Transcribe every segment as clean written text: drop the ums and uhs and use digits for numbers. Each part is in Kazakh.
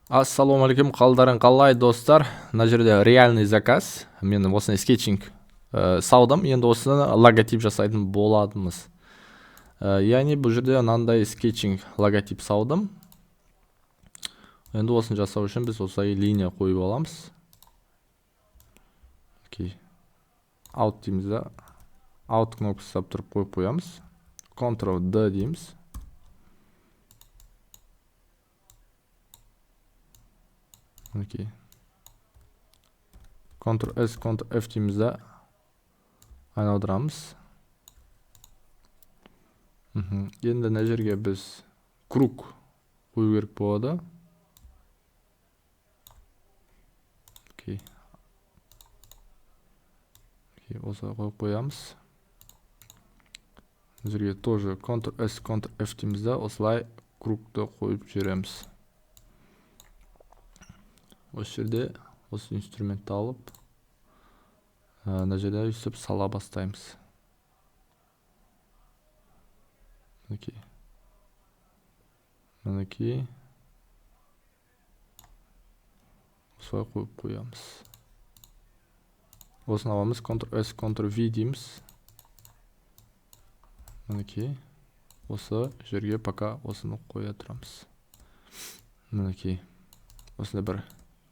Ассалаумағалейкум, қалдарың қалай, достар? Мына жерде реальный заказ. Мен осындай скетчинг салдым. Енді осыны логотип жасайтын боладымыз. Яғни бұл жерде мынандай скетчинг логотип салдым. Енді осыны жасау үшін біз осылай линия қойып аламыз. Окей. Out дейміз да. Out кнопкасын ұстап тұрып қойып қоямыз. Ctrl D дейміз. Окей. Ctrl S, Ctrl F дейміз да айналдырамыз. Енді мына жерге біз круг қою керек болады. Окей. Окей, осылай қойып қоямыз. Мына жерге тоже Ctrl S, Ctrl F дейміз да осылай кругты қойып жібереміз. Осы жерде осы инструментті алып, мына жерде өйстіп сала бастаймыз. Мінекей. Мінекей. Осылай қойып қоямыз. Осыны аламыз, Ctrl S, Ctrl V дейміз. Мінекей. Осы жерге пока осыны қоя тұрамыз. Мінекей. Осындай бір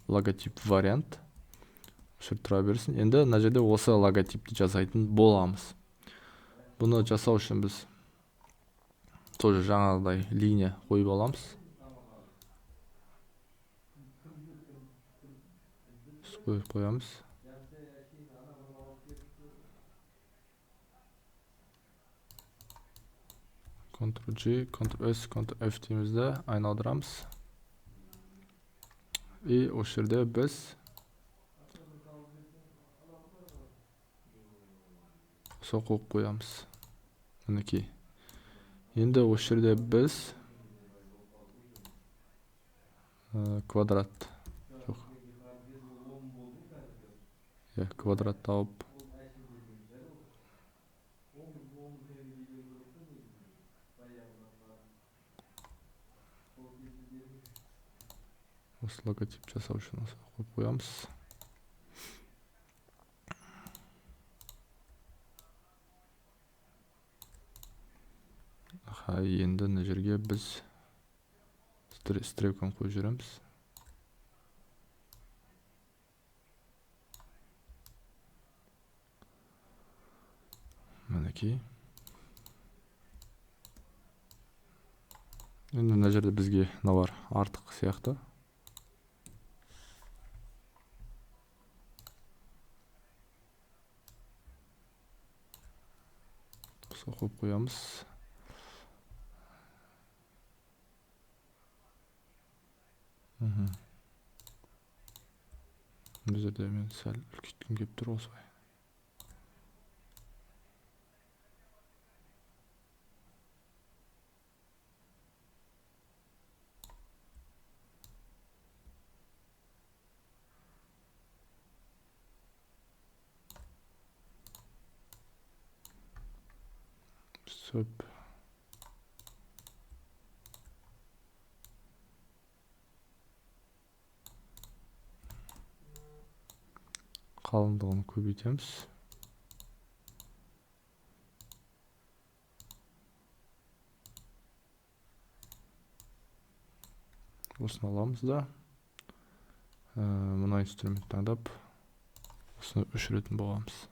логотип вариант. Осы жерде тұра берсін. Енді мына жерде осы логотипті жасайтын боламыз. Бұны жасау үшін біз тоже жаңағыдай линия қойып аламыз. Қойып қоямыз. Ctrl G, Ctrl S, Ctrl F дейміз де айналдырамыз. И осы жерде біз осы қойып қоямыз. Мінекей. Енді осы жерде біз квадрат жоқ. Иә, квадрат тауып осы логотип жасау үшін осы қойып қоямыз. Аха, енді мына жерге біз стрелканы қойып жібереміз. Мінекей. Енді мына жерде бізге мыналар артық сияқты. Осылай қойып қоямыз. Бұл жерде мен сәл үлкейткім келіп тұр осылай. Сөп. Қалыңдығын көбейтеміз. Осыны аламыз да, мына инструмент таңдап, осыны өшіретін боламыз.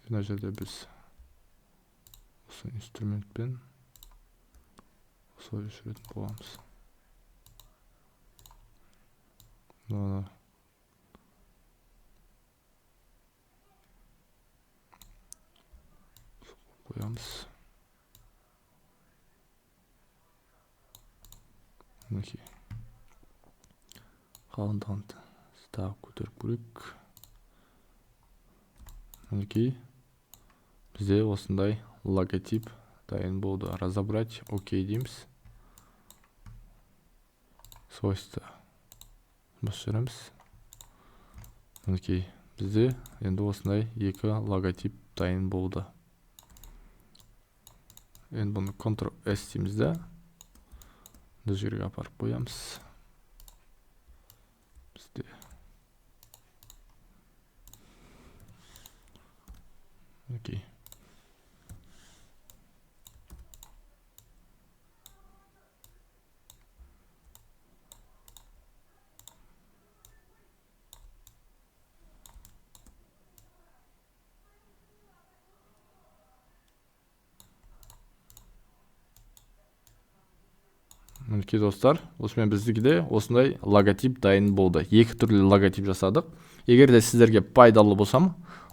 Мына жерде біз осы инструментпен осылай өшіретін боламыз. Мына қоямыз. Мінекей. Қалыңдығын тағы көтеріп көрейік. Мінекей. Бізде осындай логотип дайын болды. Разобрать, окей дейміз. Свойства басып жібереміз. Мінекей, бізде енді осындай екі логотип дайын болды. Енді бұны Ctrl S дейміз да, мына жерге апарып қоямыз. Бізде окей. Мінекей достар, осымен біздікі де осындай логотип дайын болды. Екі түрлі логотип жасадық. Егер де сіздерге пайдалы болсам,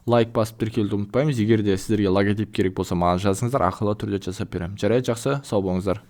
лайк басып тіркелуді ұмытпаймыз. Егер де сіздерге логотип керек болса, маған жазыңыздар, ақылы түрде жасап беремін. Жарайды, жақсы, сау болыңыздар.